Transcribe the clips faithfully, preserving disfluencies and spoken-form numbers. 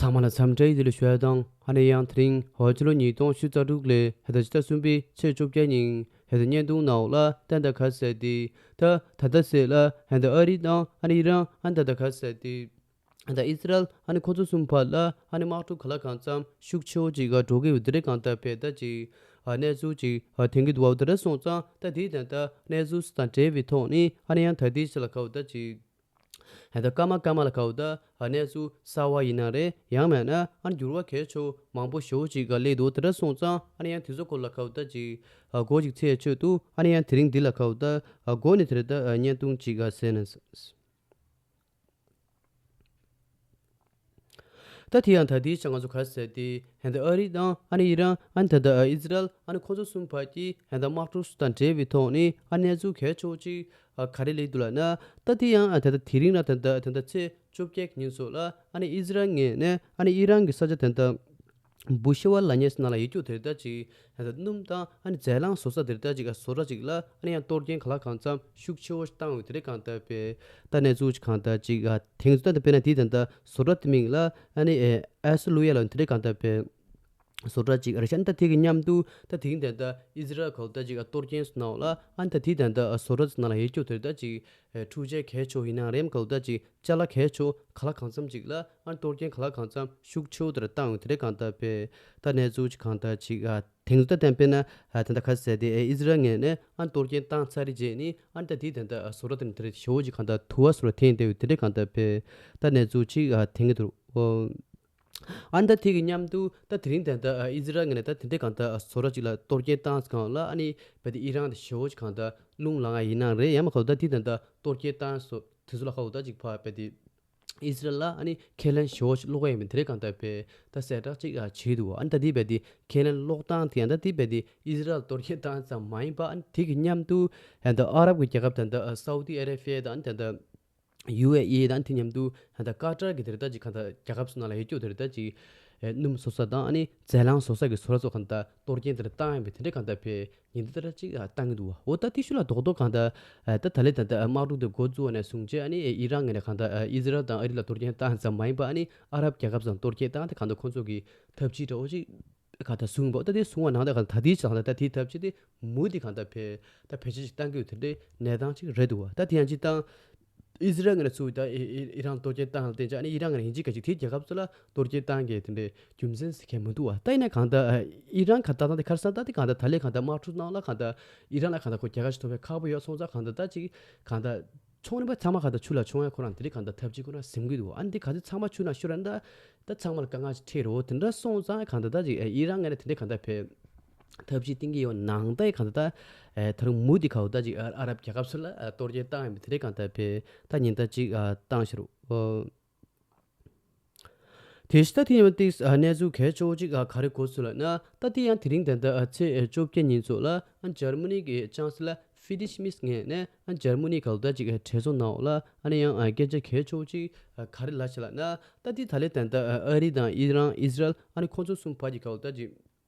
ཚང་མ་ལ་འཚམས་འདྲི་ཡི་ལ་ཞུ་ཡ་དང་། ཨ་ནི་ཡང་དེ་རིང་ཧོ་ཕྱི་ལོ་ཉིས་སྟོང་ཉི་ཤུ་རྩ་དྲུག་ལོའི་ཧེ་ད་ཕྱི་ཟླ་གསུམ་པའི་ཚེས་བཅོ་བརྒྱད་ཉིན་ཧེ་ད་བརྙན་ཐུང་ནང་ལ་ཏན་ཏན་ག་ཟེར་ཏེ། ད་ད་ལྟ་ཟེར་ལ་ཧེ་ད་ཨ་རི་དང་ཨ་ནི་ཨི་རན་ཨ་ནི་ད་ད་ག་ཟེར་ཏེ། ཧེ་ད་ཨི་ཟི་རལ་ཨ་ནི་ཁོ་ཚོ་གསུམ་བར་ལ་ཨ་ནི་དམག་འཁྲུག་ག་ལ་གང་འཚམ་ཤུགས་ཆེ་བོ་ཅིག་ག་འགྲོ་གི་ཡོད་དེ་རེད། གང་ལྟར་བས་ད་ཅིག་ཨ་གནས་ཚུལ་ཅིག་ཨ་ཐོན་གི་འདུག་བ། དེ་འདྲ་སོང་ཙང་ད་དེའི་ད་ད་གནས་ཚུལ་དང་འབྲེལ་བའི་ཐོག་ནས་ཨ་ནི་ཡང་ད་དེའི་ཆ་ལ་ག་བ་ད་ཅིག་ཧེ་ད་སྐར་མ་སྐར་མ་ལ་ག་བ་ད་གནས་ཚུལ་གསར་བ་ཡིན་ན་རེད། ཡང་མེད་ན་ཨ་ནི་འགྱུར་བ་གལ་ཆེ་བོ་མང་པོ་ཞེ་པོ་ཅིག་ག་སླེབས་འདུག་དེ་འདྲ་སོང་ཙང་ཨ་ནི་ཡང་དེ་ཚོ་སྐོར་ལ་ག་བ་ད་ཅིག་ཨ་འགོ་ཅིག་ཚེས་ཆོད་འདུག་ཨ་ནི་ཡང་དེ་རིང་འདི་ལ་ག་བ་ད་ཨ་འགོ་ནས་དེ་རེད་ད་ཨ་བརྙན་ཐུང་ཅིག་ག་ཟེར་ན། ད་དེ་ཡང་ད་དེའི་ཆ་ང་ཚོ་ག་ཟེར་ཏེ་ཧེ་ད་ཨ་རི་དང་ཨ་ནི་ཨི་རན་ཨ་ནི་ད་ད་ཨི་ཟི་རལ་ཨ་ནི་ཁོ་ཚོ་གསུམ་བར་གྱི་ཧེ་ད་དམག་འཁྲུག་དང་འབྲེལ་བའི་ཐོག་ནས་ཨ་གནས་ཚུལ་གལ་ཆེ་བོ་ཅིག་ཨ་ག་རེ་སླེབས་འདུག་ལབ་ན། ད་དེ་ཡང་ཨ་ད་ད་དེ་རིང་ལ་ད་ད་ད་ད་ཚེས་བཅོ་བརྒྱད་ཉིན་སོགས་ལ་ཨ་ནི་ཨི་ཟི་རལ་ངོས་ནས་ཨ་ནི་ཨི་རན་གྱི་ས་ཆ་ད་ད་བུ་ཤེ་ཝར་ལབ་མཁན་ནང་ལ་ཡོད་རྒྱུ་དེ་ད་ཅིག་ཧེ་ད་སྣུམ་དང་ཨ་ནི་རྫས་རླངས་བཟོ་ས་དེར་ད་ཅིག་ཨ་བཟོ་གྲྭ་ཅིག་ལ་ཨ་ནི་ཡང་གཏོར་སྐྱོན་ག་ལ་གང་འཚམ་ཤུགས་ཆེ་བོ་ཞིག་བཏང་ཡོད་དེ་རེད། གང་ལྟར་བས་ད་གནས་ཚུལ་ཅིག་གང་ལྟར་ཅིག་ཨ་ཐེངས་སུ་ད་ད་དཔེར་ན་དེའི་ད་ད་བཟོ་གྲྭ་དེ་མིང་ལ་ཨ་ནི་ཨེ་ཨེ་སི་ལུ་ཡ་ལ་དེ་རེད། གང་ལྟར་བས་བཟོ་གྲྭ་ཅིག་རེད་ཤག་ཨ་ནི་ད་དེ་གི་མཉམ་དུ་ད་དེ་རིང་ད་ད་ཨི་ཟི་རལ་ག་ལ་ད་ཅིག་ཨ་གཏོར་སྐྱོན་སུ་ནང་ལ་ཨ་ནི་ད་དེའི་ད་ད་བཟོ་གྲྭ་ནང་ལ་ཡོད་རྒྱུ་དེ་རེད། ད་ཅིག་ཨེ་འཕྲུལ་ཆས་གལ་ཆེ་བོ་ཡིན་ན་རེམ་ག་ལ་ད་ཅིག་ཅ་ལག་གལ་ཆེ་བོ་ག་ལ་གང་འཚམ་ཅིག་ལ་ཨ་ནི་གཏོར་སྐྱོན་ག་ལ་གང་འཚམ་ཤུགས་ཆེ་བོ་དེར་བཏང་ཡོད་དེ་རེད། གང་ལྟར་བས་ད་གནས་ཚུལ་ཅིག་གང་ལྟར་ཅིག་ཨ་དེང་དུ་ད་བསྟན་པས་ན་ཨ་དེ་འདྲ་ག་ཟེར་ཏེ་ཨེ་ཨི་ཟི་རལ་ངོས་ནས་ཨ་ནི་གཏོར་སྐྱོན་བཏང་ཚར་རེད་རྗེས་ནི་ཨ་ནི་ད་དེའི་ད་ད་བཟོ་གྲྭ་དེ་ནི་དེ་རེད་ཞེ་བོ་ཅིག་གང་ལྟར་དུ་བ་སོ་ལ་འཐེན་བསྡད་ཡོད་དེ་རེད། གང་ལྟར་བས་ད་གནས་ཚུལ་ཅིག་ཨ་དེང་གི་འདུག་ཨོ། ཨ་ནི་ད་དེ་གི་མཉམ་དུ་ད་དེ་རིང་ད་ལྟ་ཨ་ཨི་ཟི་རལ་ངོས་ནས་ད་དེ་འདྲའི་གང་ལྟར་ཨ་བཟོ་གྲྭ་ཅིག་ལ་གཏོར་སྐྱོན་བཏང་སྒང་ལ་ཨ་ནི་བས་དེ་ཨི་རན་དེ་ཞེ་བོ་ཅིག་གང་ལྟར་རླུང་ལངས་ཡ་ཡིན་ན་རེད། ཡང་མ་གཏོགས་ད་དེ་ད་ལྟ་གཏོར་སྐྱོན་བཏང་སོ་དེ་ཚོ་ལ་ཧ་གོ་ད་ཅིག་ཕ་བས་དེ་ཨི་ཟི་རལ་ལ་ཨ་ནི་ཁས་ལེན་ཞེ་བོ་ཅིག་བློ་ཁ་ཡིན་པའི་དེ་འདྲའི་གང་ལྟར་བས་ད་གསལ་བསྒྲགས་ཅིག་ཨ་བྱས་འདུག་ཨ་ནི་ད་དེ་བས་དེ་ཁས་ལེན་བློ་བཏང་དེ་ཡང་ད་དེ་བས་དེ་ཨི་ཟི་རལ་གཏོར་སྐྱོན་བཏང་ཙམ་མ་ཡིན་པ་ཨ་ནི་དེ་གི་མཉམ་དུ་ཡང་ད་ཨ་རབ་ཀྱི་རྒྱལ་ཁབ་ད་ལྟ་ཨ་སའུ་ཏི་ཨ་རེ་བྷི་ཡ་དང་ཨ་ནི་ད་ལྟ་ཡུ་ཨེ་ཨི་དང་དེ་མཉམ་དུ་ད་ལྟ་ཀ་ཏར་གྱི་དེར་ད་ཅིག་གང་ལྟར་རྒྱལ་ཁབ་སོགས་ནང་ལ་ཡོད་རྒྱུ་དེར་ད་ཅིག་ཨེ་སྣུམ་བཟོ་ས་དང་ཨ་ནི་རྫས་རླངས་བཟོ་ས་གི་བཟོ་གྲྭ་སོགས་གང་ལྟར་གཏོར་སྐྱོན་དེར་བཏང་ཡོད་པའི་དེ་འདྲའི་གང་ལྟར་བས་ཉིན་དེ་ལྟར་ཅིག་ཨ་བཏང་གི་འདུག་བ། འོ་ད་དེ་ཤུལ་ལ་རྡོག་རྡོག་གང་ལྟར་ཨ་ད་ད་ལེ་ད་ལྟ་དམག་འཁྲུག་དེ་འགོ་བཙུགས་པ་ནས་བཟུང་བྱས་ཨ་ནི་ཨེ་ཨི་རན་ངོས་ནས་གང་ལྟར་ཨ་ཨི་ཟི་རལ་དང་ཨ་རི་ལ་གཏོར་སྐྱོན་བཏང་ཙམ་མ་ཡིན་པ་ཨ་ནི་ཨ་རབ་རྒྱལ་ཁབ་ཚང་གཏོར་སྐྱོན་བཏང་དེ་གང་ལྟར་ཁོང་ཚོ་གི་ཐབས་ཇུས་འདྲ་བོ་ཅིག་ག་ད་བཟུང་བ་ད་དེ་བཟུང་བ་ནང་ད་ག་ད་དེའི་ཆ་ལ་ད་དེའི་ཐབས་ཇུས་དེ་མུ་དེ་གང་ད་ཕེ་ད་ཕལ་ཆེར་ཅིག་བཏང་གི་ཡོད་དེ་འདྲའི་གནས་སྟངས་ཅིག་རེད་འདུག་བ། ད་དེ་ཡང་ཅིག་བཏང་ཨི་ཟི་རལ་ངོས་ནས་ཚུར་ད་ཨི་ཨི་ཨི་རན་གཏོར་སྐྱོན་བཏང་ལ་བརྟེན་ཅིག་ཨ་ནི་ཨི་རན་ངོས་ནས་ཡིན་གཅིག་ག་ཅིག་དེའི་རྒྱལ་ཁབ་ཚོ་ལ་གཏོར་སྐྱོན་བཏང་གི་དེ་འདྲའི་རྒྱུ་མཚན་ཞིག་གང་མི་འདུག་བ། ད་ཡིན་ན་གང་ད་ཨི་རན་ག་ད་ད་དེ་ཁར་སང་ད་དེ་གང་ད་ད་ལེ་གང་ད་དམག་འཁྲུག་ནང་ལ་གང་ད་ཨི་རན་ལ་གང་ད་ཁོ་རྒྱལ་ཁ་ཞིག་ཐོབ་པའི་ཁག་པོ་ཡོད་སོང་ཙང་གང་ད་ད་ཅིག་གང་ད། ཕྱོགས་རིམ་པ་ཚང་མ་ག་ད་ཆུ་ལ་མཆོང་ཡ་ཁོ་རང་དེ་རིང་ག་ད་ཐབས་ཇུས་ཁོ་རང་ཟིན་གི་འདུག་ཨ་ནི་དེ་ག་ཚོད་ཚང་མ་ཆུ་ནང་ཤོར་ར་ད་ད་ཚང་མ་ལ་དཀའ་ངལ་ཞིག་འཕྲད་རོ། དེ་འདྲ་སོང་ཙང་ག་ད་ད་ཅིག་ཨི་རན་ངོས་ནས་དེ་འདྲའི་ག་ད་ཕེ་ཐབས་ཇུས་བཏིང་གི་ཡོད་ནང་ད་ག་ད་ད་ད་རུང་མུ་དེ་ག་ད་ཅིག་ཨ་རབ་རྒྱལ་ཁབ་ཚོ་ལ་གཏོར་སྐྱོན་བཏང་ཡོད་དེ་འདྲའི་ག་ད་ཕེ་ད་ཉིན་ད་ཅིག་བཏང་ཤི་རུ། དེ་ཤི་ད་དེ་ཡང་ཏིག་གནས་ཚུལ་གལ་ཆེ་བོ་ཅིག་ག་རེ་གོ་སོང་ལབ་ན། ད་དེ་ཡང་དེ་རིང་ད་ད་ཚེས་བཅོ་བརྒྱད་ཉིན་ཚོ་ལ་འཇར་མ་ནི་གི་ཅང་སི་ལར་ཧྥི་ཌི་ཤི་མིས་ངོས་ནས་འཇར་མ་ནི་ག་ལ་ད་ཅིག་གྲོས་ཚོགས་ནང་ལ་ཨ་ནི་ཡང་སྐད་ཆ་གལ་ཆེ་བོ་ཅིག་ག་རེ་ལབ་ཤག་ལབ་ན། ད་དེ་ད་ལེ་ད་ད་ཨ་རི་དང་ཨི་རན་ཨི་ཟི་རལ་ཨ་ནི་ཁོང་ཚོ་གསུམ་བར་གྱི་ག་ལ་ད་ཅིག་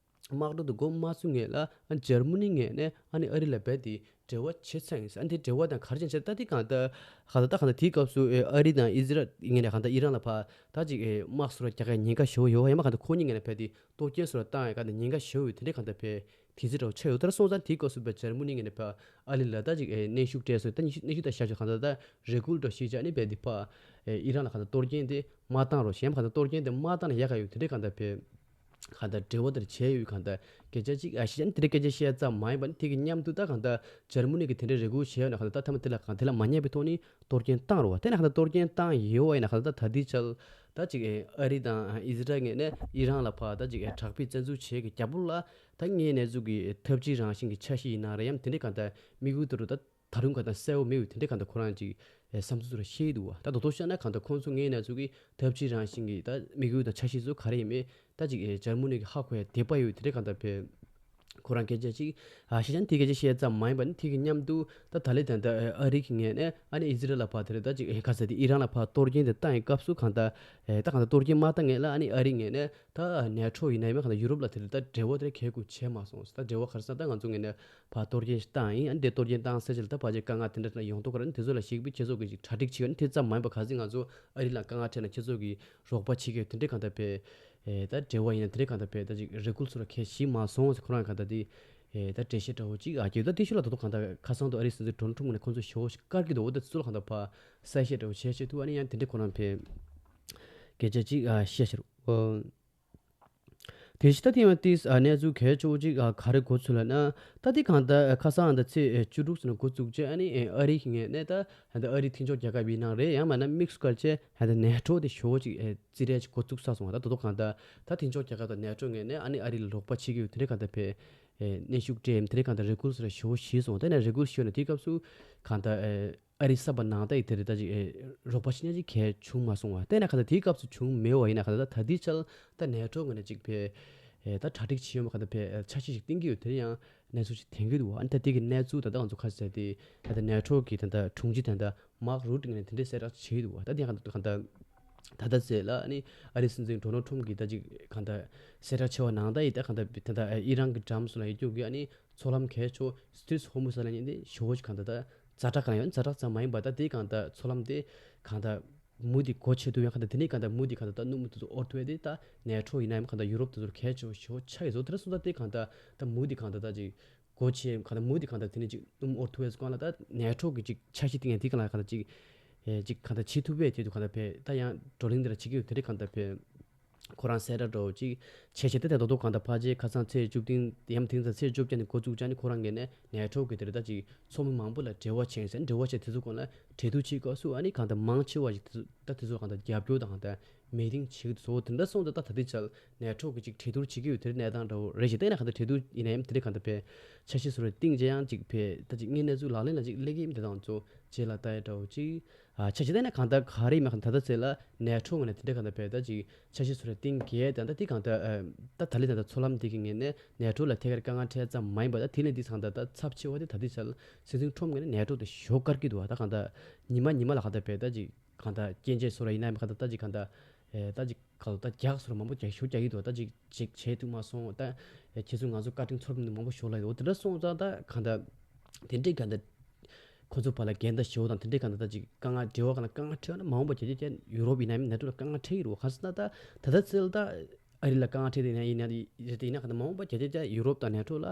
དམག་འཁྲུག་དེ་འགོ་མ་ཚུགས་སྔོན་ལ་ཨ་འཇར་མ་ནི་ངོས་ནས་ཨ་ནི་ཨ་རི་ལ་རྦད་དེ་འབྲེལ་བ་བྱེད་ཚར་ཡིན། ཨ་ནི་དེ་འབྲེལ་བ་དང་ག་རེ་བྱས་ནས་ད་དེ་གང་ལྟར་གང་ལྟར་ད་གང་ལྟར་དེའི་སྐབས་སུ་ཨ་རི་དང་ཨི་ཟི་རལ་ངོས་ནས་གང་ལྟར་ཨི་རན་ལ་ཕར་ད་ཅིག་དམག་ཟོར་རྒྱག་ཡ་ཉེན་ཁ་ཞེ་པོ་ཡོད་པ་ཡིན་པ། གང་ལྟར་ཁོ་གཉིས་ངོས་ནས་རྦད་དེ་གཏོར་སྐྱོན་ཟོར་བཏང་ཡ་གང་ལྟར་ཉེན་ཁ་ཞེ་པོ་ཡོད་དེ་འདྲའི་གང་ལྟར་རྦད་དེ་ཚོ་འདྲ་བོ་ཆགས་ཡོད། ད་སོང་ཙང་དེའི་སྐབས་སུ་རྦད་འཇར་མ་ནི་ངོས་ནས་ཕར་ཨ་རི་ལ་ད་ཅིག་གནོན་ཤུགས་སྤྲད་སོང་། ད་གནོན་ཤུགས་ད་བཞག་ཆོག་གང་ལྟར་ད་རེ་སྐུལ་འདྲ་བོ་ཞིག་བྱས་ནས་རྦད་དེ་ཕར་ཨི་རན་ལ་གང་ལྟར་གཏོར་སྐྱོན་དེ་མ་བཏང་རོགས་ཞེས། གང་ལྟར་གཏོར་སྐྱོན་དེ་མ་བཏང་ན་ཡག་ག་ཡོད་དེ་འདྲའི་གང་ལྟར་རྦད། གང་ལྟར་འབྲེལ་བ་དེར་བྱས་ཡོད། གང་ལྟར་སྐད་ཆ་གཅིག་ཨ་ཤི་ཅན་དེ་འདྲའི་སྐད་ཆ་བཤད་ཙམ་མ་ཡིན་པ་ནི་དེ་གི་མཉམ་དུ་ད་གང་ལྟར་འཇར་མ་ནི་གི་དེ་འདྲའི་རེ་སྐུལ་བྱས་ཡོད་ན་གང་ལྟར་ད་མཐའ་མ་དེ་ལ་གང་དེ་ལ་མ་ཉན་པའི་ཐོག་ནས་གཏོར་སྐྱོན་བཏང་རོགས། དེ་ན་གང་ལྟར་གཏོར་སྐྱོན་བཏང་ཡོད་པ་ཡིན་ན་གང་ལྟར་ད་ལྟའི་ཆར་ད་ཅིག་ཨ་རི་དང་ཨི་ཟི་རལ་ངོས་ནས་ཨི་རན་ལ་ཕར་ད་ཅིག་དྲག་པོའི་བཙན་འཛུལ་བྱེད་ཀྱི་རྒྱབ་ལོགས་ལ་ད་ངའི་གནས་ཚུལ་གྱི་ཐབས་ཇུས་རང་བཞིན་གྱི་འཆར་གཞི་ཡིན་ན་རེད་ཡང་དེ་འདྲའི་གང་ལྟར་དམིགས་ཡུལ་དེ་རུ་ད། ད་རུང་གང་ལྟར་གསལ་བོ་མེད་པའི་དེ་འདྲའི་གང་ལྟར་ཁོ་རང་ཅིག་ཨེ་བསམ་ཚུལ་ཚུར་བཤད་འདུག་བ། ད་རྡོག་རྡོག་བཤད་ན་གང་ལྟར་ཁོང་ཚོ་ངའི་གནས་ཚུལ་གྱི་ཐབས་ཇུས་རང་བཞིན་གྱི་ད་དམིགས་ཡུལ་དང་འཆར་གཞི་ཚོ་ག་རེ་ཡིན་མིན་ད་ཅིག་ཨེ་འཇར་མ་ནི་གི་ཧ་གོ་ཡ་དད་པ་ཡོད་དེ་འདྲའི་གང་ལྟར་བས། ཁོ་རང་སྐད་ཆ་ཅིག་ཨ་ཤེས་ཀྱང་དེ་སྐད་ཆ་བཤད་ཙམ་མ་ཡིན་པ་ནི་དེ་གི་མཉམ་དུ་ད་ད་ལེ་ད་ད་ཨ་རི་གི་ངོས་ནས་ཨ་ནི་ཨི་ཟི་རལ་ལ་ཕར་དེ་རེད་ད་ཅིག་ཁ་ས་དེ་ཨི་རན་ལ་ཕར་གཏོར་སྐྱོན་དེ་བཏང་ཡི་སྐབས་སུ་གང་ལྟར་ད་གང་ལྟར་གཏོར་སྐྱོན་མ་བཏང་ངེས་ལ་ཨ་ནི་ཨ་རི་ངོས་ནས་ད་ནེ་ཊོ་ཡིན་ན་ཡང་གང་ལྟར་ཡུ་རོབ་ལ་དེ་རེད་ད་འབྲེལ་བ་དེ་གལ་དགོས་བྱས་མ་སོང་ད་འབྲེལ་བ་ག་རེ་ཟེར་ན་ད་ང་ཚོ་ངོས་ནས་ཕར་གཏོར་སྐྱོན་ཞིག་བཏང་ཡིན་ཨ་ནི་དེ་གཏོར་སྐྱོན་བཏང་ཟེར་ཅིག་ལ་ད་ཕལ་ཆེར་དཀའ་ངལ་དེ་འདྲ་ན་ཡོང་ཐུབ་ག་ར་ནི་དེ་ཚོ་ལ་ཞིག་པའི་ཁྱེད་ཚོ་གི་ཅིག་གྲ་སྒྲིག་བྱེད་ཡོད་ནི་དེ་ཙམ་མ་ཡིན་པ་ག་ཚོད་ང་ཚོ་ཨ་རི་ལ་དཀའ་ངལ་འཕྲད་ན་ཁྱེད་ཚོ་གི་རོགས་པ་བྱེད་མཁན་དེ་འདྲའི་གང་ལྟར་བས། ཨེ་ད་འབྲེལ་བ་ཡིན་ན་དེ་འདྲའི་གང་ལྟར་བས་ད་ཅིག་རེ་སྐུལ་སོགས་ལ་གལ་ཞིག་མ་སོང་ཟེར་ཁོ་རང་གང་ལྟར་དེ་ཨེ་ད་འགྲེལ་བཤད་འདྲ་བོ་ཅིག་ཨ་ཁྱེད་ད་དེ་ཤུལ་ལ་ད་དུང་གང་ལྟར་ཁ་སང་དུ་ཨ་རིའི་སྲིད་འཛིན་ཌོ་ནལ་ཊམ་ནས་ཁོང་ཚོ་ཞེ་བོ་ཞིག་བཀར་གྱི་འདུག་འོ་ད་དེ་ཚོ་ལ་གང་ལྟར་ཕར་གསལ་བཤད་འདྲ་བོ་བྱས་བྱས་ཐུབ་ཨ་ནི་ཡང་དེ་འདྲའི་ཁོ་རང་བས་སྐད་ཆ་ཅིག་ཨ་བཤད་ཤེར་འོ། དེ་བཞིན་ད་དེ་ཡང་ཏིས་ཨ་གནས་ཚུལ་གལ་ཆེ་བོ་ཅིག་ཨ་ག་རེ་འགོ་ཚུགས་ལབ་ན། ད་དེ་གང་ལྟར་ཨ་ཁ་སང་ད་ཚེས་ཨ་བཅུ་དྲུག་ཚེ་ནས་འགོ་བཙུགས་རྗེས་ཨ་ནི་ཨ་རི་གི་ངོས་ནས་ད་ད་ཨ་རི་མཐུན་ཕྱོགས་རྒྱལ་ཁབ་ཡིན་ནའང་རེད་ཡང་མིན་ན་དམིགས་སུ་བཀར་བྱས་ད་ནེ་ཊོ་དེ་ཞེ་བོ་ཅིག་ཨ་རྩིས་སྤྲད་ཅིག་འགོ་བཙུགས་ཚར་སོང་བ་ད་དོ་དོ་གང་ལྟར་ད་མཐུན་ཕྱོགས་རྒྱལ་ཁབ་དང་ནེ་ཊོ་ངོས་ནས་ཨ་ནི་ཨ་རི་ལ་རོགས་པ་བྱེད་ཀྱི་ཡོད་དེ་འདྲའི་གང་ལྟར་བས་ཨ་གནོན་ཤུགས་སྤྲད་དེ་འདྲའི་གང་ལྟར་རེ་སྐུལ་ཟེར་ཞེ་བོ་ཞིག་སོང་བ་དེ་ནས་རེ་སྐུལ་ཞུས་ན་དེའི་སྐབས་སུ་གང་ལྟར་ཨ། ཨ་རི་གསར་པ་ནང་ད་ཡི་དེ་རེད་ད་ཅིག་ཨེ་རོགས་པ་ཤི་ཉན་ཅིག་གལ་བྱུང་མ་སོང་བ་དེ་ན་ག་ད་དེའི་སྐབས་སུ་བྱུང་མེད་བ་ཡིན་ན་ག་ད་ད་དེའི་ཆར་ད་ནེ་ཊོ་ངོས་ནས་ཅིག་ཕེ་ཨེ་ད་གྲ་སྒྲིག་བྱེད་ཡོད་མ་ག་ད་ཕེ་འཆར་གཞི་ཞིག་བཏིང་གི་ཡོད་དེ་ཡང་གནས་ཚུལ་ཞིག་ཐོན་གི་འདུག་ཨ་ནི་ད་དེ་གི་གནས་ཚུལ་ད་ད་ང་ཚོ་ཁ་ཤས་དེ་ད་ད་ནེ་ཊོ་གི་ད་ད་དྲུང་ཆེ་ད་ད་མཱག་རུ་ཊི་ངོས་ནས་དེ་འདྲའི་གསལ་བསྒྲགས་བྱས་འདུག་ད་དེ་ག་ད་ག་ད་ད་ད་ཟེར་ལ་ཨ་ནི་ཨ་རི་སྲིད་འཛིན་ཌོ་ནལ་ཊམ་གི་ད་ཅིག་ག་ད་གསལ་བསྒྲགས་བྱས་པ་ནང་ད་ཡི་ད་ག་ད་ད་ད་ཨི་རན་གི་འགྲམ་སུ་ལ་ཡི་རྒྱུག་གི་ཨ་ནི་མཚོ་ལམ་གལ་ཆེ་སི་ཊེ་རེཊ་ཧོར་མུ་ཟ་ལ་ཉིན་དེ་ཞེ་བོ་ཞིག་གང་ལྟར་ད་ཛ་དྲག་གང་ཡོད་ཛ་དྲག་ཙམ་མ་ཡིན་པ་ད་དེ་གང་ལྟར་མཚོ་ལམ་དེ་གང་ལྟར་མུ་དེ་སྒོ་ཕྱེ་ཐུབ་ཡང་གང་ལྟར་དེ་ནས་གང་ལྟར་མུ་དེ་གང་ལྟར་ད་སྣུམ་དེ་ཚོ་དབོར་ཐུབ་ཡ་དེ་ད་ནེ་ཊོ་ཡིན་ན་ཡང་གང་ལྟར་ཡུ་རོབ་དེ་ཚོར་གལ་ཆེ་བ་ཞེ་བོ་ཆགས་ཡོད་ཚོ་དེ་འདྲ་སོང་ཙང་དེ་གང་ལྟར་ད་མུ་དེ་གང་ལྟར་ད་ཅིག་སྒོ་ཕྱེ་གང་ལྟར་མུ་དེ་གང་ལྟར་དེ་ནས་ཅིག་སྣུམ་དབོར་ཐུབ་ཡ་ཚོ་གང་ལ་ད་ནེ་ཊོ་གི་ཅིག་འཆར་གཞི་བཏིང་ཡ་དེ་གང་ལ་གང་ལྟར་ཅིག་ཨེ་ཅིག་གང་ལྟར་བྱེད་ཐུབ་པའི་དེ་དུ་གང་ལྟར་ཕེ་ད་ཡང་བགྲོ་གླེང་དེ་ལ་བྱེད་ཀྱི་ཡོད་དེ་འདྲ་གང་ལྟར་ཕེ། ཁོ་རང་གསལ་བསྒྲགས་འདྲ་བོ་ཅིག་བྱས་བྱས་ཏེ་དེ་རྡོག་རྡོག་གང་ལྟར་ཕལ་ཆེར་ཁ་སང་ཚེས་བཅུ་བདུན་ཡང་དེང་སང་ཚེས་བཅོ་བརྒྱད་ནས་འགོ་བཙུགས་ཀྱང་ནི་ཁོ་རང་ངོས་ནས་ནེ་ཊོ་གི་དེ་རེད་ད་ཅིག་ཚོགས་མི་མང་པོ་ལ་འབྲེལ་བ་བྱས་ཟེར་འབྲེལ་བ་བྱས་དེ་ཚོ་སྒང་ལ་གྲོས་བསྡུར་བྱེད་སྐབས་སུ་ཨ་ནི་གང་ལྟར་མང་ཆེ་བ་ཞིག་དེ་ཚོ་ད་དེ་ཚོ་གང་ལྟར་རྒྱབ་སྐྱོར་དང་གང་ལྟར་མི་ཊིང་བྱེད་ཀྱི་འདུག་ཟེར་བ་དེ་འདྲ་སོང་ཙང་ད་ད་ལྟའི་ཆར་ནེ་ཊོ་གི་ཅིག་གྲོས་བསྡུར་བྱེད་ཀྱི་ཡོད་དེ་རེད་གནས་སྟངས་འདྲ་བོ་རེད་ཞེས་བལྟས་ན་གང་ལྟར་གྲོས་བསྡུར་ཡིན་ན་ཡང་དེ་འདྲ་གང་ལྟར་བས་འཆར་གཞི་བཟོ་རེ་གཏིང་ཇེ་ཡང་ཅིག་བས་ད་ཅིག་དངོས་གནས་ཚུལ་ལག་ལེན་ལ་ཅིག་སླེབས་ཀྱི་ཡིན་དེ་དང་ཚོ་རྗེས་ལ་ལྟ་ཡ་འདྲ་བོ་ཅིག་ཨ་ཆ་ཅི་ལྟ་ན་གང་ལྟར་ག་རེ་མ་གང་ད་ལྟ་ཚེ་ལ་ནེ་ཊོ་ངོས་ནས་དེ་འདྲ་གང་ལྟར་བས་ད་ཅིག་འཆར་གཞི་བཟོ་རེ་གཏིང་གས་ད་ལྟ་དེ་གང་ལྟར་ཨ་ད་ད་ལི་ད་ལྟ་མཚོ་ལམ་དེ་གི་ངོས་ནས་ནེ་ཊོ་ལ་ཐད་ཀར་དཀའ་ངལ་འཕྲད་ཙམ་མ་ཡིན་པ་ད་དེ་ལས་འདི་ཚང་ད་ད་ཚབས་ཆེ་བ་དེ་ད་ལྟའི་ཆར་སྲིད་འཛིན་ཊམ་ངོས་ནས་ནེ་ཊོ་དེ་ཞོག་དཀར་གྱི་འདུག་བ་ད་གང་ལྟར་ཉི་མ་ཉི་མ་ལ་གང་ལྟར་བས་ད་ཅིག་གང་ལྟར་སྐྱོན་བརྗོད་བཟོ་ར་ཡིན་ན་མ་གང་ལྟར་ད་ཅིག་གང་ལྟར་ཨེ་ད་ཅིག་གང་ལྟར་རྒྱག་སོ་ར་མང་པོ་རྒྱག་ཞོག་རྒྱག་གི་འདུག་བ་ད་ཅིག་ཅིག་བྱས་ཐུབ་མ་སོང་ད་ཨེ་ཁྱེད་ཚོ་ང་ཚོ་བཀའ་དྲིན་ཚོར་མི་འདུག་མང་པོ་ཞོག་ལ་ཡོད་དེ་འདྲ་སོང་ཙང་ད་གང་ལྟར་དེ་འདྲའི་གང་ལྟར། ཁོ་ཚོ་བར་ལ་འགལ་ཟླ་ཞེ་བོ་དང་དེ་འདྲའི་གང་ལྟར་ད་ཅིག་དཀའ་ངལ་འབྲེལ་བ་གང་ལ་དཀའ་ངལ་འཕྲད་ན་མ་འོངས་པ་བརྒྱ་ཆ་བརྒྱ་ཡུ་རོབ་ཡིན་ན་མིན་ནེ་ཊོ་ལ་དཀའ་ངལ་འཕྲད་ཀྱི་རེད་བ། གང་ཟེར་ན་ད་ད་ལྟ་ཚེ་ལ་ད་ཨ་རི་ལ་དཀའ་ངལ་འཕྲད་དེ་ཡིན་ན་ཡིན་ན་ཡིན་ན་གང་ལྟར་མ་འོངས་པ་བརྒྱ་ཆ་བརྒྱ་ཡུ་རོབ་དང་ནེ་ཊོ་ལ་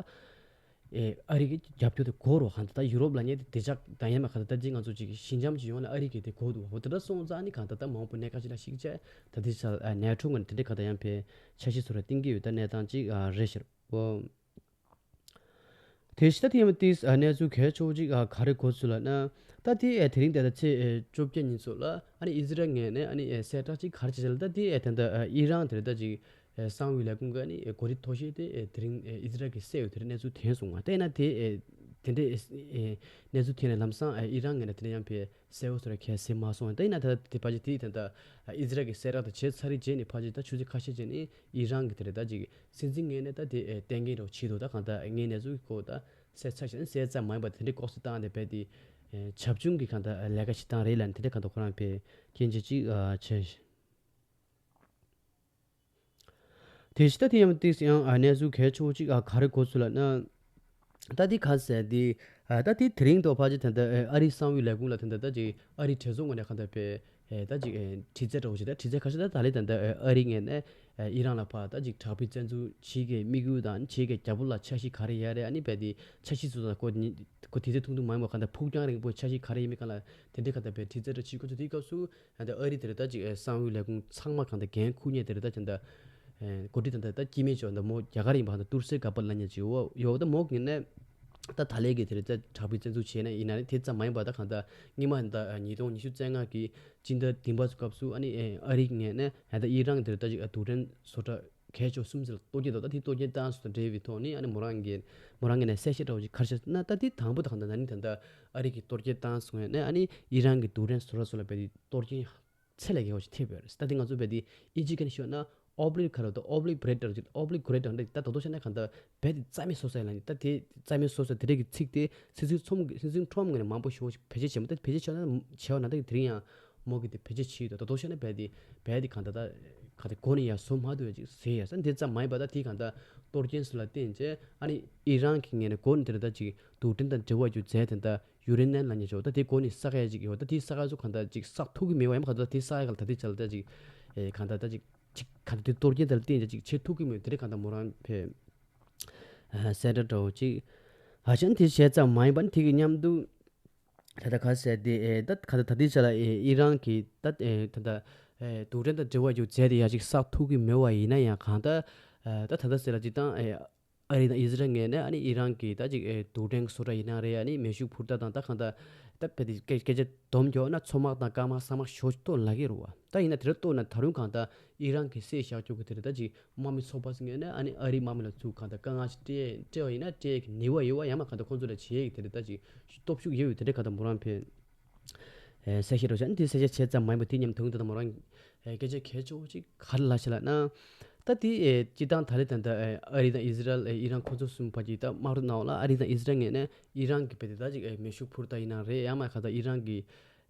ཨེ་ཨ་རི་གི་རྒྱབ་སྐྱོར་དེ་དགོས་རེད་བ། གང་ལྟར་ད་ཡུ་རོབ་ལ་ངས་དེ་བདེ་འཇགས་དང་ཡན་མ་གང་ལྟར་ད་ཅིག་ང་ཚོ་ཅིག་ཞི་འཇམ་ཅིག་ཡོང་ན་ཨ་རི་གི་དེ་དགོས་འདུག་བ། འོ་དེ་འདྲ་སོང་ཙང་ནི་གང་ལྟར་ད་མ་འོངས་པ་གནད་འགག་ཅིག་ལ་ཞིག་བྱས་ད་དེ་ས་ནེ་ཊོ་ངོས་ནས་དེ་འདྲའི་གང་ལྟར་ཡང་ཕེ་འཆར་གཞི་བཟོ་ར་གཏིང་གི་ཡོད་ད་གནས་སྟངས་ཅིག་རེད་ཤག་བ། དེ་ཕྱི་ད་དེ་ཡང་དེ་གནས་ཚུལ་གལ་ཆེ་བོ་ཅིག་ག་རེ་གོ་ཚུལ་ལ་ན། ད་དེ་དེ་རིང་དེ་ད་ཚེས་བཅོ་བརྒྱད་ཉིན་ཚོ་ལ་ཨ་ནི་ཨི་ཟི་རལ་ངོས་ནས་ཨ་ནི་གསལ་བསྒྲགས་ཅིག་ག་རེ་བྱས་ལ་ད་དེ་དེ་ད་ཨི་རན་དེ་རེད་ད་ཅིག་གསང་བའི་ལས་ཁུངས་ཀྱི་ཨ་ནི་གོ་སྒྲིག་ཐོ་གཞི་དེ་དེ་རིང་ཨི་ཟི་རལ་གྱིས་བསད་ཡོད་དེ་རིང་གནས་ཚུལ་ཐོན་སོང་བ། དེ་ན་དེ་དེ་འདྲའི་གནས་ཚུལ་ཐོན་ནས་ལམ་སང་ཨི་རན་ངོས་ནས་དེ་འདྲ་ཡང་ཕེ་གསལ་བོ་སོ་ར་གལ་སྲིད་མ་སོང་། ད་ཡིན་ན་ད་དེ་ཕལ་ཆེར་དེ་ད་ཨི་ཟི་རལ་གྱི་གསལ་བསྒྲགས་དེ་བྱས་ཚར་རེད་རྗེས་ནས་ཕལ་ཆེར་ད་ཆུ་ཚོད་ཁ་ཤས་རྗེས་ནས་ཨི་རན་གྱི་དེ་རེད་ད་ཅིག་སྲིད་འཛིན་ངོས་ནས་ད་དེ་གཏན་འཁེལ་རོགས་བྱེད་དོ། ད་གང་ད་ངའི་གནས་ཚུལ་གྱི་སྐོར་ད་གསལ་ཚར་ཞིག་ན་གསལ་ཙམ་མ་ཡིན་པ་དེ་འདྲའི་ལྐོག་ཟ་བཏང་དེ་བས་དེ་བྱབ་ཆུང་གི་གང་ད་ལས་ཀ་བྱེད་སྟངས་རེད་ལ་དེ་འདྲའི་གང་ད་ཁོ་རང་ཕེ་སྐྱོན་བརྗོད་ཅིག་བྱས། དེ་ཕྱི་ད་དེ་ཡང་དེ་ཡང་གནས་ཚུལ་གལ་ཆེ་བོ་ཅིག་ག་རེ་གོ་ཚུལ་ལ་ན། ད་དེ་ག་ཟེར་དེ་ད་དེ་དེ་རིང་དུ་ཕལ་ཆེར་ད་ལྟ་ཨ་རིའི་གསང་བའི་ལས་ཁུངས་ལ་ད་ལྟ་ད་ཅིག་ཨ་རིའི་གྲོས་ཚོགས་ངོས་ནས་གང་ལྟར་བས་ད་ཅིག་དྲི་རྩད་འདྲ་བོ་ཞིག་ད་དྲི་རྩད་ཁ་ཤས་ད་ད་ལེ་ད་ལྟ་ཨ་རི་ངོས་ནས་ཨི་རན་ལ་ཕར་ད་ཅིག་དྲག་པོའི་བཙན་འཛུལ་བྱེད་ཀྱི་དམིགས་ཡུལ་དང་བྱེད་ཀྱི་རྒྱབ་ལོགས་ལ་འཆར་གཞི་ག་རེ་ཡོད་རེད། ཨ་ནི་བས་དེ་འཆར་གཞི་སོ་སོ་ཁོ་ཁོ་དེ་ཚོ་ཐུང་ཐུང་མ་ཡིན་པ་གང་ལྟར་ཕུགས་རྒྱང་རིང་པོའི་འཆར་གཞི་ག་རེ་ཡིན་མིན་གང་ལ་དེ་འདྲའི་གང་ལྟར་བས་དྲི་རྩད་འདྲ་བྱེད་དགོས་ཚུལ་དེའི་སྐབས་སུ། ད་ལྟ་ཨ་རི་དེར་ད་ཅིག་གསང་བའི་ལས་ཁུངས་ཚང་མ་གང་ལྟར་འགན་འཁུར་མཁན་དེར་ད་ཅིག་ད་འགོ་ཁྲིད་ད་ད་ལྟ་སྐྱེ་དམན་ཅིག་ད་མོ་རྒྱ་གར་ཡིན་པ་ད་ཏུར་སེ་ག་པར་ལ་ཉེ་ཅིག་ཡོད་ཡོད་ད་མོ་ངེས་ནས་ད་ད་ལས་ཀྱི་དེར་ད་དྲག་པོའི་བཙན་འཛུལ་བྱས་ནས་ཡིན་ན་དེ་ཙམ་མ་ཡིན་པ་ད་གང་ལྟར་སྔོན་མ་ད་ཉིས་སྟོང་ཉི་ཤུ་རྩ་ལྔ་གི་སྤྱི་ཟླ་བདུན་པ་ཚོ་སྐབས་སུ་ཨ་ནི་ཨ་རི་ངེས་ནས་ད་ཨི་རན་དེར་ད་ཅིག་རྡུལ་ཕྲན་བཟོ་གྲྭ་གལ་ཆེ་བ་གསུམ་ཟེར་གཏོར་སྐྱོན་དང་ད་དེ་གཏོར་སྐྱོན་བཏང་སོང་དང་འབྲེལ་བའི་ཐོག་ནས་ཨ་ནི་མོ་རང་གིས་མོ་རང་གིས་ནས་གསལ་བཤད་འདྲ་བོ་ཅིག་ག་རེ་བྱས་ན་ད་དེ་དང་པོ་ད་གང་ལྟར་ན་ནིང་ད་ལྟ་ཨ་རི་གིས་གཏོར་སྐྱོན་བཏང་སོང་ནས་ཨ་ནི་ཨི་རན་གྱི་རྡུལ་ཕྲན་བཟོ་གྲྭ་སོགས་ལ་བས་དེ་གཏོར་སྐྱོན་ཚད་ལས་བརྒལ་བ་ཞིག་ཐེབས་ཡོད་རེད། ད་དེ་ང་ཚོ་བས་དེ་ཨིན་ཇི་སྐད་ནས་ཤོད་ན། ཨོབ་ལི་ཁ་རོ་ད་ཨོབ་ལི་གྷི་རེ་ཊར་ཅིག་ཨོབ་ལི་གྷི་རེ་ཊར་འདི་ད་ད་དོ་ཤ་ན་གང་ལྟར་བལ་དེ་རྩ་མེད་བཟོ་ས་ལ་ནི་ད་དེ་རྩ་མེད་བཟོ་ས་དེ་རིགས་ཀྱི་ཚིག་དེ་སྲིད་ཚིག་ཚོམ་སྲིད་ཚིག་ཁྲོམ་ངོས་ནས་མང་པོ་ཞིག་བེད་སྤྱོད་བྱེད་མ་ད་བེད་སྤྱོད་བྱས་ན་བྱས་པ་ན་ད་དེ་རིང་ཡང་མོ་གི་དེ་བེད་སྤྱོད་བྱེད་ཡོད་ད་ད་དོ་ཤ་ན་བལ་དེ་བལ་དེ་གང་ལྟར་ད་ག་དེ་གོ་ནི་ཡ་བཟོ་མ་ཐུབ་ཡ་ཅིག་ཟེར་ཡ་ས་འདི་ཙམ་མ་ཡིན་པ་ད་དེ་གང་ལྟར་གཏོར་སྐྱོན་སུ་ལ་བརྟེན་བྱས་ཨ་ནི་ཨི་རན་གྱི་ངོས་ནས་གོ་ནི་དེ་རེད་ད་ཅིག་རྡུལ་ཕྲན་དང་འབྲེལ་བ་ཡོད་རྫས་དེ་འདྲ་ཡུ་རེ་ནན་ལ་ཉེ་ཆོག་ད་དེ་གོ་ནི་ས་ཁ་ཡ་ཅིག་ཡོད་ད་དེ་ས་ཁ་ཚོ་གང་ལྟར་ཅིག་བསགས་ཐུབ་ཀྱི་མེད་པ་ཡང་མ་གང་ལྟར་དེ་ས་ཁ་ག་ལ་ད་དེ་ཆ་ལ་ད་ཅིག་ཨེ་གང་ལྟར་ད་ཅིག་ཅིག་ག་དེ་དེ་གཏོར་སྐྱོན་དེ་ལ་བརྟེན་ཅིག་བྱེད་ཐུབ་ཀྱི་མེད་དེ་རེད་གང་ལྟར་མོ་རང་ཕེ་ཨ་སེ་ཏྲ་འདྲ་བོ་ཅིག་ཨ་ཅན་དེ་བྱས་ཙམ་མ་ཡིན་པ་ནི་དེ་གི་མཉམ་དུ་ད་ལྟ་ག་ཟེར་དེ་ཨེ་ད་ག་ད་ད་དེ་ཆ་ལ་ཨེ་ཨི་རན་གྱི་ད་ཨེ་ད་ད་ཨེ་རྡུལ་ཕྲན་དང་འབྲེལ་བ་ཡོད་རྫས་དེ་ཡ་ཅིག་བསགས་ཐུབ་ཀྱི་མེད་པ་ཡིན་ན་ཡང་གང་ལྟར་ཨེ་ད་ད་ད་ཟེར་ལ་ཅིག་དང་ཨེ་ཨ་རི་དང་ཨི་ཟི་རལ་ངོས་ནས་ཨ་ནི་ཨི་རན་གྱི་ད་ཅིག་ཨེ་རྡུལ་ཕྲན་བཟོ་གྲྭ་ཡིན་ན་རེད་ཨ་ནི་མེ་ཤུགས་འཕུར་མདའ་དང་ད་གང་ལྟར་ད་བལ་དེ་སྐད་སྐད་ཆ་སྡོམ་རྒྱོག་ན་མཚོ་དམག་དང་སྐར་དམག་ས་དམག་ཞོ་གཏོར་ལ་གི་རུ་བ། ད་ཡིན་ན་དེ་ར་གཏོར་ན་ད་རུང་གང་ལྟར་ཨི་རན་གྱི་སྲིད་བཞག་རྒྱུ་གི་དེ་རེད་ད་ཅིག་དམག་མི་ཚོགས་པ་ཟེར་ངེས་ན་ཨ་ནི་ཨ་རིའི་དམག་མི་ལ་ཚུར་གང་ལྟར་དཀའ་ངལ་ཞིག་སྤྲད་སྤྲད་བ་ཡིན་ན་སྤྲད་ཀྱི་ནུས་པ་ཡོད་བ་ཡང་མ་གང་ལྟར་ཁོང་ཚོ་ལ་བྱེད་ཡག་དེ་རེད་ད་ཅིག་སྟོབས་ཤུགས་ཡོད་བའི་དེ་འདྲ་གང་ལྟར་མོ་རང་ཕེ་ཨེ་གསལ་བཤད་རོགས་བྱ་ཨ་ནི་དེ་གསལ་བཤད་བྱས་ཙམ་མ་ཡིན་པ་དེ་མཉམ་དུ་ད་མོ་རང་ཨེ་སྐད་ཆ་གལ་ཆེ་བོ་ཅིག་ག་རེ་ལབ་ཤེས་ལབ་ན། ད་དེ་ཨེ་སྤྱི་བཏང་ད་ལེ་ད་ལྟ་ཨེ་ཨ་རི་དང་ཨི་ཟི་རལ་ཨེ་ཨི་རན་ཁོ་ཚོ་གསུམ་བར་གྱི་ད་དམག་འཁྲུག་ནང་ལ་ཨ་རི་དང་ཨི་ཟི་རལ་ངོས་ནས་ཨི་རན་གྱི་བལ་དེ་ད་ཅིག་ཨེ་མེ་ཤུགས་འཕུར་མདའ་ཡིན་ན་རེད་ཡང་མ་གང་ལྟར་ཨི་རན་གྱི་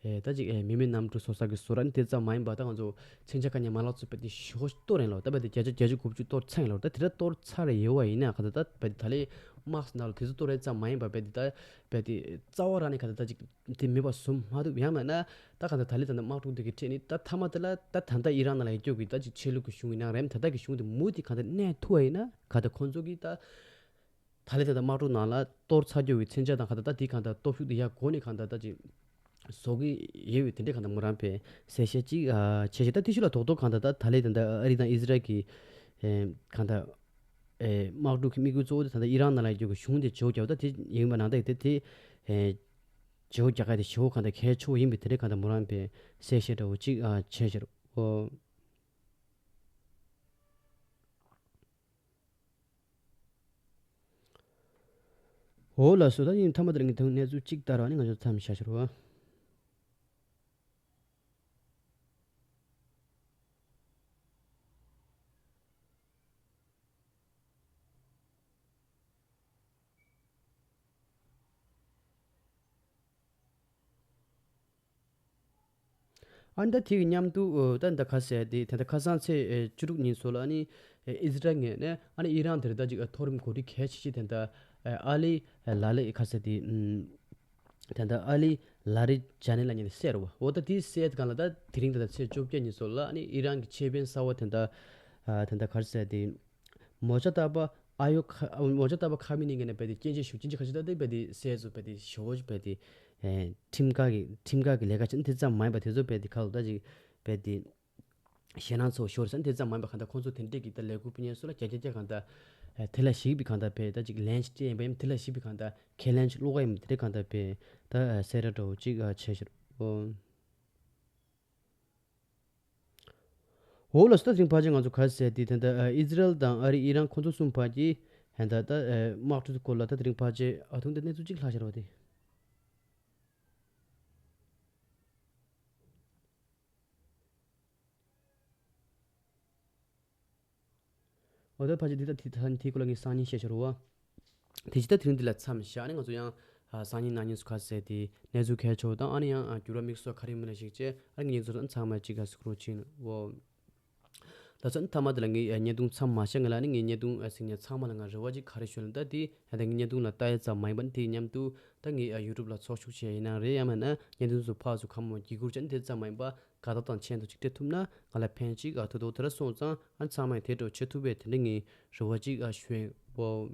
ཨེ་ད་ཅིག་ཨེ་མི་མེད་གནམ་གྲུ་བཟོ་ས་གི་བཟོ་གྲྭ་ནི་དེ་ཙམ་མ་ཡིན་པ་ད་ང་ཚོ་མཚོན་ཆ་དཀའ་ངལ་མ་ལག་ཚོ་བལ་དེ་ཞོ་གཏོར་རེད་ལོ། ད་བལ་དེ་བརྒྱ་ཆ་བརྒྱད་ཅུ་དགུ་བཅུ་གཏོར་ཚར་ཡིན་ལོ། ད་དེ་འདྲ་གཏོར་ཚར་ཡོད་བ་ཡིན་ན་གང་ལྟར་ད་བལ་དེ་ད་ལེ་དམག་ནང་ལ་དེ་ཚོ་གཏོར་རེད་ཙམ་མ་ཡིན་པ་བལ་དེ་ད་བལ་དེ་རྩ་བ་རང་ནས་གང་ལྟར་ད་ཅིག་དེ་མེད་པ་བཟོ་མ་ཐུབ་ཡང་མིན་ན་ད་གང་ལྟར་ད་ལེ་ད་ལྟ་དམག་འཁྲུག་དེ་གི་ཁྲིད་ནི་ད་མཐའ་མ་དེ་ལ་ད་ད་ལྟ་ཨི་རན་ནང་ལ་ཡོད་རྒྱུ་གི་ད་ཅིག་ཆོས་ལུགས་ཀྱི་གཞུང་ཡིན་ན་རེད་ད་ལྟ་གི་གཞུང་དེ་མུ་མཐུད་གང་ལྟར་གནས་ཐུབ་བ་ཡིན་ན་གང་ལྟར་ཁོང་ཚོ་གི་ད་ད་ལེ་ད་ལྟ་དམག་འཁྲུག་ནང་ལ་གཏོར་ཚར་རྒྱུ་གི་མཚོན་ཆ་དང་གང་ལྟར་ད་དེ་གང་ལྟར་སྟོབས་ཤུགས་དེ་ཡར་སྒོ་ནས་གང་ལྟར་ད་ཅིག་བཟོ་གི་ཡོད་པའི་དེ་འདྲའི་གང་ལྟར་མོ་རང་ཕེ་གསལ་བཤད་ཅིག་ཨ་བྱས་ཤིང་ད་དེ་ཤུ་ལ་རྡོག་རྡོག་གང་ལྟར་ད་ད་ལེ་ད་ལྟ་ཨ་རི་དང་ཨི་ཟི་རལ་གི་ཨེ་གང་ལྟར་ཨེ་དམག་འཁྲུག་གི་དམིགས་ཡུལ་གཙོ་བོ་དེ་ད་ལྟ་ཨི་རན་ནང་ལ་ཡོད་རྒྱུ་གི་གཞུང་དེ་བྱེད་རྒྱུ་ད་དེ་ཡིན་པ་ནང་ད་དེ་དེ་ཨེ་བྱེད་རྒྱུ་ག་དེ་ཞེ་པོ་གང་ལྟར་གལ་ཆེ་བོ་ཡིན་པའི་དེ་འདྲའི་གང་ལྟར་མོ་རང་ཕེ་གསལ་བཤད་འདྲ་བོ་ཅིག་ཨ་བྱས་ཤིང་ཨོ། འོ་ལགས་སོ། ད་ཡིན་མཐའ་མ་དེར་ངས་ཐོན་གནས་ཚུལ་གཅིག་ལྟར་བ་ནི་ང་ཚོ་མཚམས་བཞག་ཤོར་བ། ཨ་ནི་ད་དེ་གི་མཉམ་དུ་ཨོ་ད་ད་ཁ་ཟེར་དེ་ད་ད་ཁ་སང་ཚེས་ཨེ་བཅུ་དྲུག་ཉིན་སོགས་ལ་ཨ་ནི་ཨེ་ཨི་ཟི་རལ་ངོས་ནས་ཨ་ནི་ཨི་རན་དེར་ད་ཅིག་ཨེ་མཐོ་རིམ་འགོ་ཁྲིད་གལ་ཆེ་ཤོས་དེ་ད་ཨེ་ཨ་ལི་ཨེ་ལ་ལི་ཁ་ཟེར་དེ་ཨུམ་ད་ད་ཨ་ལི་ལ་རི་ཇ་ནི་ལབ་མཁན་དེ་བསད་རེད་བ། འོ་ད་དེ་བསད་སྒང་ལ་ད་དེ་རིང་ད་ད་ཚེས་བཅོ་བརྒྱད་ཉིན་སོགས་ལ་ཨ་ནི་ཨི་རན་གྱི་ཆེད་དཔོན་གསར་བ་དེ་ད་ཨ་དེ་ད་ག་རེ་ཟེར་དེ། མོ་ཇ་ཏཱ་པ་ཨ་ཡོ་ཁ་མོ་ཇ་ཏཱ་པ་ཁ་མི་ནི་ངེ་ནས་བལ་དེ་སྐྱེན་ཆེ་ཞུ་སྐྱེན་ཆེ་ཁ་ཤས་ད་དེ་བལ་དེ་སྲས་སུ་བལ་དེ་ཞོ་བལ་དེ་ཨེ་ཁྲིམས་ཁང་གི་ཁྲིམས་ཁང་གི་ལས་ཀ་བྱེད་ན་དེ་ཙམ་མ་ཡིན་པ་དེ་ཚོ་བལ་དེ་ཁ་ལོ་ད་ཅིག་བལ་དེ་ཞེད་སྣང་ཚོ་ཤོར་ས་དེ་ཙམ་མ་ཡིན་པ་གང་ལྟར་ཁོང་ཚོ་དེ་འདྲས་ཀྱི་ད་ལས་འགུལ་སྤེལ་མཁན་སུ་ལ་རྒྱ་རྒྱ་རྒྱ་གང་ལྟར་ཨེ་དེ་ལ་ཞིག་པའི་གང་ལྟར་བལ་ད་ཅིག་ལན་ཞིག་སྤྲད་ཡིན་པ་ཡིན་དེ་ལ་ཞིག་པའི་གང་ལྟར་ཁས་ལེན་ཞིག་བླུག་ག་ཡིན་དེ་འདྲས་གང་ལྟར་བལ་ད་ཨེ་སེ་ར་འདྲ་བོ་ཅིག་ཨ་བྱས་ཤིང་ཨོ། འོ་ལགས་སོ། ད་དེ་རིང་ཕལ་ཆེར་ང་ཚོ་ག་རེ་ཟེར་དེ་ད་ལྟ་ཨི་ཟི་རལ་དང་ཨ་རི་ཨི་རན་ཁོ་ཚོ་གསུམ་བར་གྱི་ད་ལྟ་དམག་འཁྲུག་སྐོར་ལ་ད་དེ་རིང་ཕལ་ཆེར་ཨ་ཐུང་དེ་གནས་ཚུལ་གཅིག་ལྷག་ཤར་བ་དེ། འོ་ད་ཕལ་ཆེར་འདི་ད་དེ་ད་དེའི་སྐོར་ལ་ངས་སང་ཉིན་བཤད་ཤོར་བ། དེ་ཅི་ད་དེ་རིང་འདི་ལ་མཚམས་བཞག་ཨ་ནི་ང་ཚོ་ཡང་ཨ་སང་ཉིན་གནངས་ཉིན་སུ་ཁ་ཟེར་དེ་གནས་ཚུལ་གལ་ཆེ་བ་དང་ཨ་ནི་ཡང་ཨ་འགྱུར་བ་དམིགས་སུ་ག་རེ་མིན་ན་ཞིག་བྱས་ཨ་ནི་ངེད་ཚོ་ཚང་མ་གཅིག་ག་སུ་ཁུར་ཕྱིན་འོ། ད་ཚོ་ནི་མཐའ་མ་དེ་ལ་ངས་ཨ་བརྙན་ཐུང་མཚམས་མ་བཞག་ང་ལ་ནི་ངས་བརྙན་ཐུང་ཨ་གཟིགས་མཁན་ཚང་མ་ལ་ང་རེ་བ་ཅིག་ག་རེ་ཞུ་ན་ད་དེ་ཨ་ད་ངས་བརྙན་ཐུང་ལ་ལྟ་ཡ་ཙམ་མ་ཡིན་པ་ནི་དེའི་མཉམ་དུ་ད་ངས་ཨ་ཡུ་ཊུབ་ལ་ཚོགས་ཞུགས་བྱས་ཡིན་ན་རེད་ཡང་མིན་ན་བརྙན་ཐུང་ཚོ་ཕར་ཚུར་གང་མང་བརྒྱུད་སྐུར་བྱས་ནི་དེ་ཙམ་མ་ཡིན་པ་དགའ་རྟགས་དང་མཆན་དུ་གཅིག་སྤྲད་ཐུབ་ན་ང་ལ་ཕན་ཅིག་ཨ་ཐུག་འདུག་དེ་འདྲ་སོང་ཙང་ཨ་ཚང་མས་དེ་འདྲ་བྱེད་ཐུབ་པའི་དེ་འདྲ་ངས་རེ་བ་ཅིག་ཨ་ཞུ་ཡིན། འོ་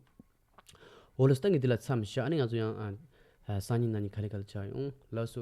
འོ་ལགས་སོ། ད་ངས་འདི་ལ་མཚམས་བཞག་ཨ་ནི་ང་ཚོ་ཡང་ཨ་ཨ་སང་ཉིན་གནངས་ཉིན་ག་ལེ་ག་ལེ་ཆགས་ཡོང་ལགས་སོ།